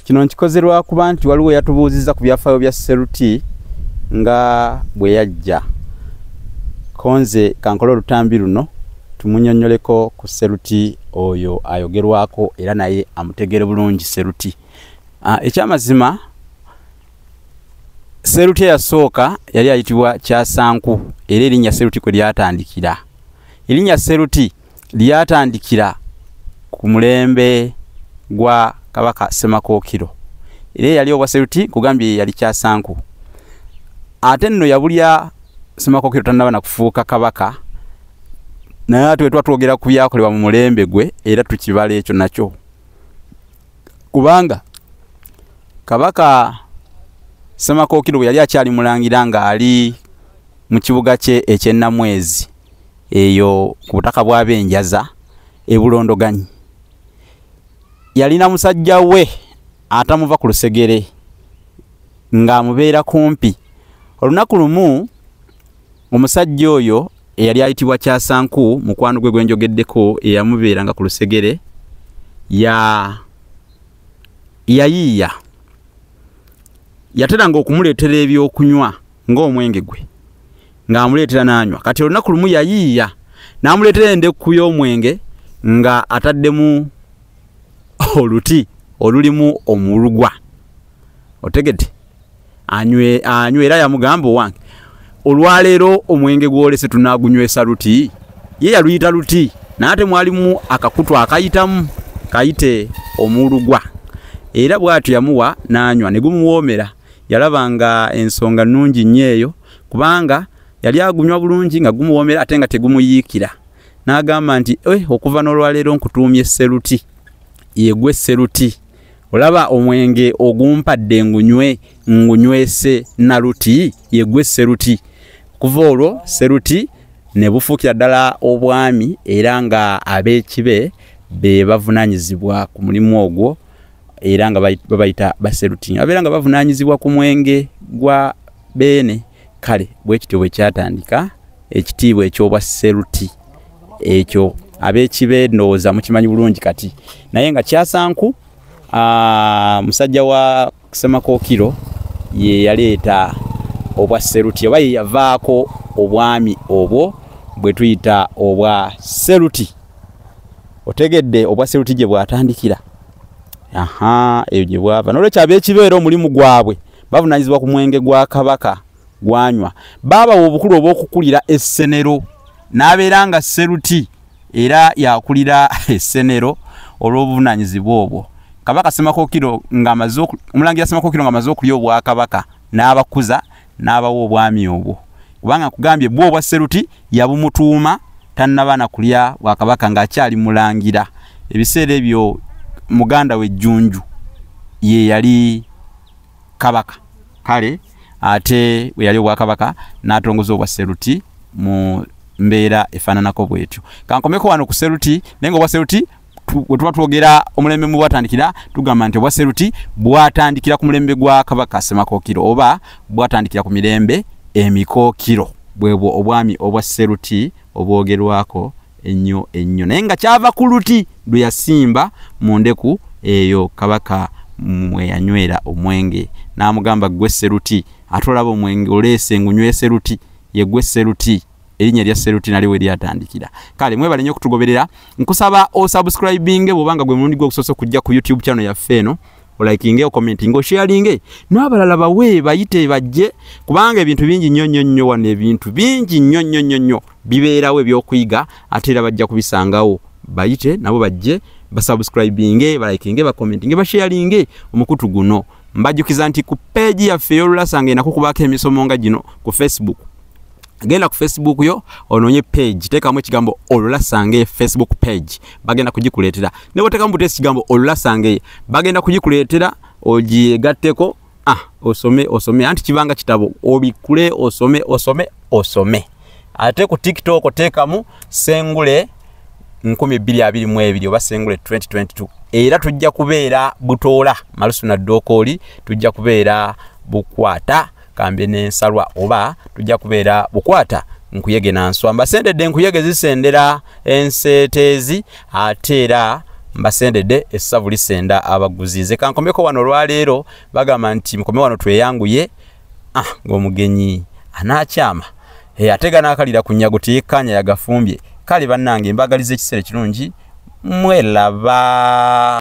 Kino nkikoze lwakuba nti waliwo yatubuuzizza ku byafaayo bya Sseruti nga bwe yajja. Konze kankole olutambi luno tumunyonnyoleko ku Sseruti oyo ayogerwako era naye amutegere bulungi Sseruti. Ekyamazima Sseruti eyasooka yali ayitibwa Kyasanku, era erinnya Sseruti kwe lyatandikira. Erinnya Sseruti lyatandikira ku mulembe gwa Kabaka Ssemakookiro, era eyali obwa Sseruti kugambye yali Kyasanku. Ate nno yabulya Ssemakookiro tannaba na kufuuka kabaka, naye ate bwe twogera ku byakolebwa mu mulembe gwe era tukibala ekyo nakyo, kubanga Kabaka Ssemakookiro bwe yali akyali mulangira ng'ali mu kibuga kye eky'Ennamwezi eyo ku butaka bw'Abenjaza e Bulondoganyi, yalina musajja we atamuva ku lusegere ng'amubeera kumpi. Olunaku lumu omusajja oyo eyali ayitibwa Kyasanku, mukwano gwe gwe njogeddeko eyamubeeranga ku lusegere, yayiiya. Yateranga okumuleetera ebyokunywa ng'omwenge gwe, ng'amuleetera n'anywa. Kati olunaku lumu yayiiya n'amuleetera endeku y'omwenge nga ataddemu oluti olulimu omulugwa. Otegedde? Anywe era yamugamba, owange olwaleero omwenge gw'olese tunaagunywesa luti. Ye yaluyita luti, naye ate mwalimu akakutu akayitamu kayite omulugwa. Era bw'atyo yamuwa n'anywa ne gumuwoomera. Yalaba nga ensonga nnungi nnyo eyo, kubanga yali agunywa bulungi nga gumuwoomera ate nga tegumuyiikira. N'agamba nti okuva n'olwaleero nkutuumye Sseruti, yegwe Sseruti. Olaba omwenge ogumpadde ngunywe ngunywese na luti, yegwe Sseruti. Kuva olwo Sseruti ne bufuukira ddala obwami, era nga ab'ekibe be bavunaanyizibwa ku mulimu ogwo, era nga babayita Basseruti, abeera nga bavunaanyizibwa ku mwenge gwa Beene. Kale bwe kityo bwe kyatandika ekitiibwa eky'obwa Sseruti ekyo. Ab'ekibe ndowooza mukimanyi bulungi kati. Naye nga Kyasanku musajja wa Ssemakookiro ye yaleeta obwa Sseruti, oba ye yavaako obwami obwo bwe tuyita obwa Sseruti. Otegedde obwa Sseruti gye bwatandikira? Aha, eyo gye bwava. N'olwekyo ab'ekibeera omulimu gwabwe bavunaanyizibwa ku mwenge gwa Kabaka gwanywa. Baabawa obukulu obw'okukulira essenero, n'abeera nga Sseruti era yakulira essenero olw'obuvunaanyizibwa obwo. Kabaka Ssemakookiro ng'amaze omulangira Ssemakookiro ng'amaze okulya obwakabaka n'abakuza n'abawa obwami obwo, kubanga nkugambye bwo obwa Sseruti yabumutuuma tannaba na kulya bwakabaka ng'akyali mulangira. Ebiseera ebyo muganda we Jjunju ye yali kabaka. Kale ate bwe yali obwakabaka n'atongoza obwa Sseruti mu mbeera efaananako bwetyo. Kankomeko wano ku Sseruti, naye nga obwa Sseruti bwe tuba twogera omulembe mu bwatandikira, tugamba nti obwa Sseruti bwatandikira ku mulembe gwa Kabaka Ssemakookiro, oba bwatandikira ku mirembe emikookiro. Bwebwo obwami obwa Sseruti obwogerwako ennyo ennyo, naye nga kyava ku luti lwe yasimba mu ndeku eyo Kabaka mwe yanywera omwenge, n'amugamba gwe Sseruti, ate olaba omwenge oleese ngunywese Sseruti, ye gwe Sseruti. Erinnya lya Sseruti nalyo we lyatandikira. Kale mwebale nnyo okutugoberera. Nkusaba osubscribinge bw'obanga gwe mulundi gwo ogusoose okujja ku YouTube channel yaffe eno, olikinge, okommentinge, osharinge n'abalala bawe bayite bajje, kubanga ebintu bingi nnyo nnyo nnyo wano, ebintu bingi nnyo nnyo nnyo nnyo bibeerawo ebyokuyiga, ate era bajja kubisangawo. Bayite nabo bajje basubscribinge, balikinge, bakommentinge, basharinge omukutu guno. Mbajjukiza nti ku page yaffe y'Olulasanga enako kubaako emisomo nga gino ku Facebook. Genda ku Facebook yo onoonye page, teekamu ekigambo Olulasanga Facebook page, bagenda kugikuleetera. Ne bw'oteekamu buteesi ekigambo Olulasanga bagenda kugikuleetera, ogyegatteko, osome osome, anti kibanga kitabo, obikkule osome osome osome. Ate ku TikTok teekamu Ssengule 2022 oba Ssengule 2022, era tujja kubeera butoola malusu na ddookooli, tujja kubeera bukwata kambe n'ensalwa, oba tujja kubeera bukwata nkuyege na nswa. Mbasendedde enkuyege zisendera enseeteezi, ate era Mbasendedde essavu lisenda abaguzi. Nze kankomeko wano olwaleero, bagamba nti mukome wano tweyanguye, ng'omugenyi anaakyama ate ganaakalira ku nnyago teyekkaanya yagafumbye. Kale bannange, mbagaliza ekiseera ekirungi, mweraba.